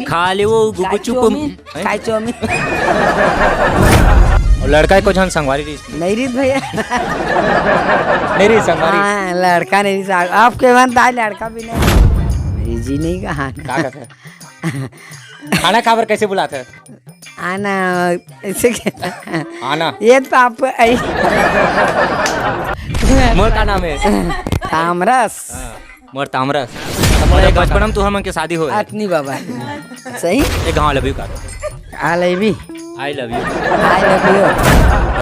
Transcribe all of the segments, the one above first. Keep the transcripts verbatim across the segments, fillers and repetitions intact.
खा ले वो गुपचुप। चाउमीन, हैं? चाउमीन। अउ लड़का एको झन संगवारी रहिस? नहीं रहिस भैया। नहीं रहिस संगवारी? हाँ, लड़का नहीं रहिस। आपके मन ताय लड़का भी नहीं। ये जी नहीं कहा। का कहत हे? खाना खाबर कैसे बुलात हे? आना, ऐसे कहता। आना। ये तो आप आई। मोर का नाम हे? तामरस। हाँ, मोर तामरस। त मोला एक बचपन में तुहर मन के शादी होय। अतनी बाबा। सही? एक घाव love you का। I love you। I love you। I love you।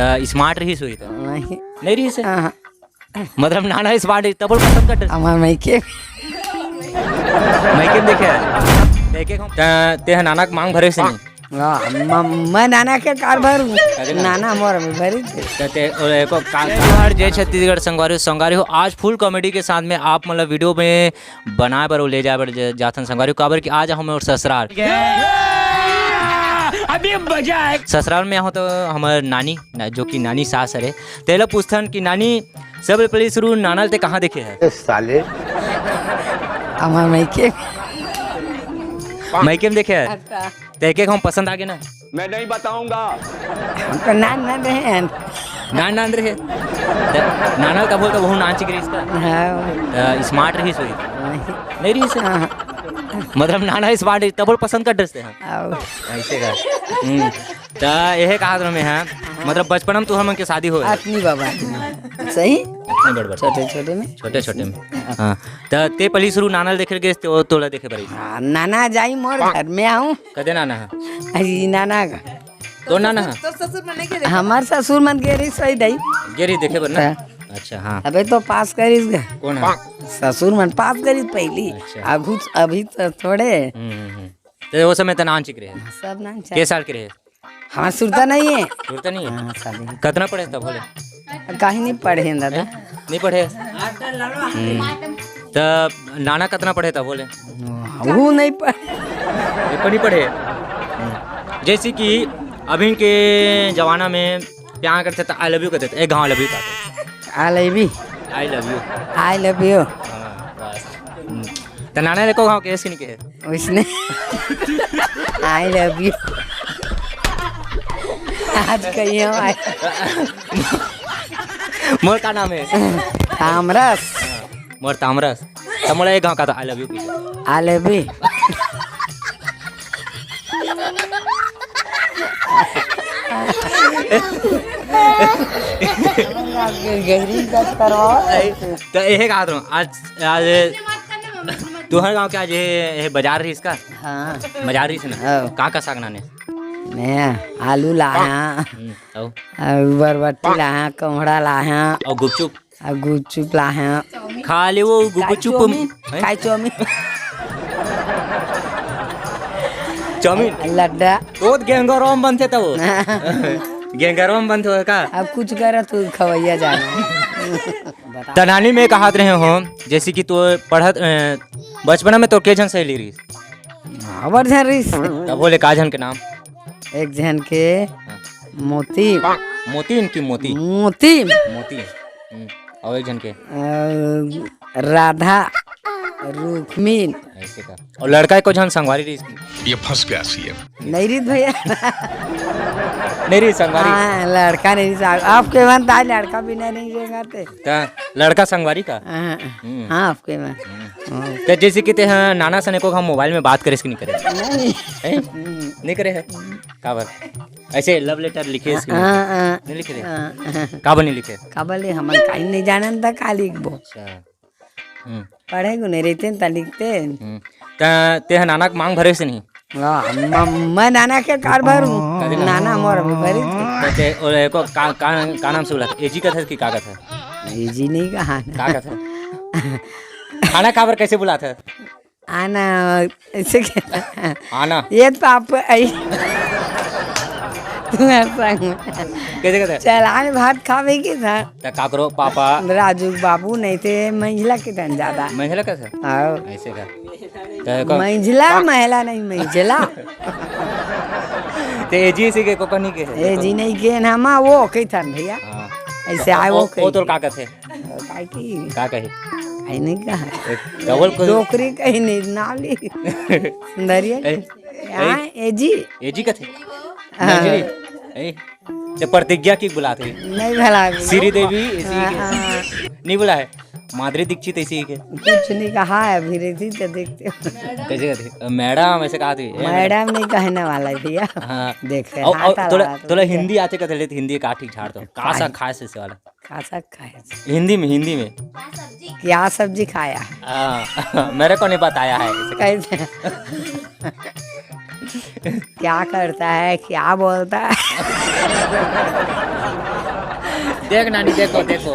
Uh, smart रहिस होही त? नहीं। नहीं रहिस हे? हाँ, हाँ। मतलब नाना smart रहिस, तब ओला पसंद कर डरिस। हमार मायके। मायके में देखे हे? देखे हम। त, तेहा नाना के मांग भरे से नहीं? हाँ, म-, मैं नाना के कार भर हूँ। अरे नाना। नाना मोर में भरी थे। त ते, ओ, एको का-, जय जोहार, जय छत्तीसगढ़ संगवारी हो, संगवारी हो। आज full comedy के साथ में आप मतलब video में बनाए बर अउ ले जाए बर ज-, जाथन संगवारी हो, काबर कि आज हम और ससुराल। अभी मजा आए। ससुराल में हो तो हमर नानी, ना, जो कि नानी सास हरे, तेला पूछथन कि नानी, सबले पहले शुरू नाना ल ते कहाँ देखे हे? ए साले। हमार मायके। मायके में देखे हे? अच्छा। ते के हम पसंद आगे ना? मैं नहीं बताऊंगा। हमको नान नान रहे हैं। नान नान रहे। त-, नाना तब बोलता, वहू नान चिक रहिस का? हाँ। त smart रहिस होही। नहीं। नहीं रहिस हे? हाँ। मतलब नाना smart रहिस, तब ओला पसंद कर डरिस ते, हाँ। आओ। ऐसे का। हम्म। त एहे कहा था मैं, हाँ। मतलब बचपन में तुहर मन के शादी होय। अतनी बाबा। सही? अतनी बड़ बड़। छोटे छोटे में। छोटे छोटे में। हाँ। त ते पहली शुरू नाना ल देखे गेस, ते ओ तोला देखे बर आइस। हाँ, नाना जाई मोर घर में आऊँ। कदे नाना हे? अजी नाना का। तोर नाना हे? तोर ससुर मन नहीं गे? हमार ससुर मन गे रहिस सही दाई। गे रहिस देखे बर ना? हाँ। अच्छा, हाँ। अबे तो पास करिस गे। कौन हे? ससुर मन पास करिस पहली। अच्छा। अभी, अभी तो थोड़े। हम्म, हम्म, हम्म। तो वो समय त नान चिक रहे। सब नान चिक। के साल के रहे? हाँ, सुरता नहीं हे। सुरता नहीं हे? हाँ, शादी। कतना पढ़े तब होले? काहे नहीं पढ़े हैं दादा? हैं? नहीं पढ़े? हम्म। त नाना कतना पढ़े तब होले? वो नहीं पढ़े। एको नहीं पढ़े? हम्म। जैसे कि अभी के जमाना में प्यार करते त I love you कहते थे, एक घाव love you कहते। I love you। I love you। I love you। हाँ, बस। हम्म। त नाना ले एको घाव केहेस कि नहीं केहे? उसने I love you। आज कही हम आए। मोर का नाम हे? तामरस। मोर तामरस। त मोला एक घाव कहा त I love you कहिस। I love you। गहरी बात करवाओ। त एहे कहा त आज, आज तुहर गांव के आज ये, ये बाजार रहिस का? हाँ। बाजार रहिस ना? हाँ। का का साग नाने? मैं आलू लाया, हम्म, अउ? अउ बरबट्टी लाया, कोहड़ा लाया। अउ गुपचुप? अउ गुपचुप लाया। खा ले वो गुपचुप। चाउमीन। हैं? खाई चाउमीन। चाउमीन? लड्डा। वो तो गेंगरवा में बनथे तब वो। गेंगरवा में बनथे वो का? अब कुछ कर तू खवैया जाना। त नानी में कहत रहे हो, जैसे कि तू पढ़त, अ, बचपना में तो के झन सहेली रहिस? हाँ, बड़ झन रहिस। तब बोले का झन के नाम? एक झन के हाँ। मोती। मोतीन की मोती? मोती। मोती। हम्म। अउ एक झन के? अ, राधा, रुक्मिन। ऐसे का? अउ लड़का एको झन संगवारी रहिस कि? ये फंस गया सीएम। नहीं रहिस भैया। नहीं रहिस संगवारी? हाँ, लड़का नहीं रहिस। आपके मन त लड़का बिना नहीं रहेगा ते। त लड़का संगवारी का? हाँ, हम्म। हाँ, आपके मन। हम्म। हाँ। त जैसे कि ते ह नाना सन एको घाव मोबाइल में बात करेस कि नहीं करे? नहीं। हैं? हम्म। नहीं करे हे? काबर? ऐसे love letter लिखे इसके हाँ, हाँ। नहीं लिखे रे? हाँ, हाँ। काबर नहीं लिखे? काबर ले हमन काई नहीं जानन त का लिखबो? अच्छा। हम्म। पढ़े गुने रहितेन त लिखतेन। हम्म। त ते ह नाना के मांग भरेस नहीं? वाह, म-, मैं नाना के कार भरूं। कदे नाना? नाना मोर अभी भरी थे। त ते, ओ, एको का, का, का नाम से बुलाथे? एजी कथे कि का कथे? एजी नहीं कहा ना। का कथे? खाना खाबर कैसे बुलाथे? आना, ऐसे कहता। आना। ये तो आप आई। तुम्हारे संग में। कैसे कहते हैं? चल, आज भात खावे के था। त काकरो पापा। राजू के बाबू नहीं थे, मंझला के तन ज्यादा। मंझला कैसे? हाँ। ऐसे का? त को- मंझला, महिला नहीं, मंझला। ते एजी से के को नहीं के? एजी नहीं के ना, माँ वो के था भैया। हाँ। ऐसे आए वो ओ, ओ के। तोर का कथे? काकी। का कही? आई नहीं कहा। एक डबल को डोकरी कही नहीं, नाली। सुंदरिया ए, हाँ, ए जी। ए जी कथे। हाँ। ए जी। ए, ते प्रतिज्ञा की बुलात हे। नहीं भला भी। श्री देवी, ऐसी हाँ, के। हाँ। नहीं बोला है। माधुरी दीक्षित ऐसी के। कुछ नहीं कहा है, अभी रहती तो देखते हो। कैसे कहते? मैडम, ऐसे कहा थी। ए, मैडम नहीं कहने वाला है भैया। हाँ। देखे, और, हाथ और थोड़ा, हला तो थोड़ा क्या? हिंदी आते कहते लेते, हिंदी का ठीक झाड़ दो। कासा खाए से वाला। कासा खाए से। हिंदी में, हिंदी में। क्या सब्जी खाया? हाँ, मेरे को नहीं बताया है। कैसे? क्या करता है, क्या बोलता है? देख नानी, देखो, देखो।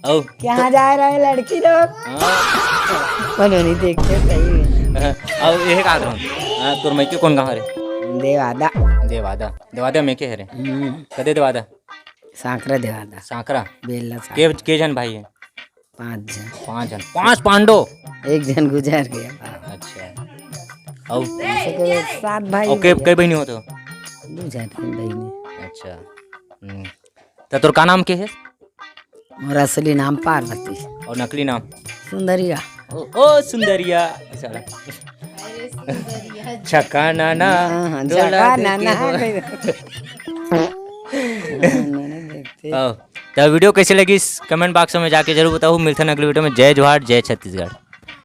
ओ। क्या जा रहा है लड़की लोग? हाँ। कोनो नहीं देखते सही में। अब ये का करूँ? हाँ, तोर मइके कोन गाँव हरे? देवादा। देवादा। देवादा मइके हरे। हम्म। कदे देवादा? सांकरा देवादा। सांकरा। बेला सांकरा। के, के झन भाई है? पाँच झन। पाँच झन। पाँच पांडो। एक झन गुजर गया। अच्छा। अउ ऐसे तो सात भाई अउ के, हो गए। कई बहिनी हो तो? दू झन बहिनी। अच्छा। हम्म। त तोर का नाम के हे? मोर असली नाम पार्वती। अउ नकली नाम? सुंदरिया। ओ, ओ सुंदरिया। साला। छका नाना, हाँ, हाँ, डोला छका दे के नाना, हो। कही। हाँ, नाना देखते। आओ। त video कैसे लगिस, comment box में जाके जरूर बताओ। मिलथन अगले video में। जय जोहार, जय छत्तीसगढ़।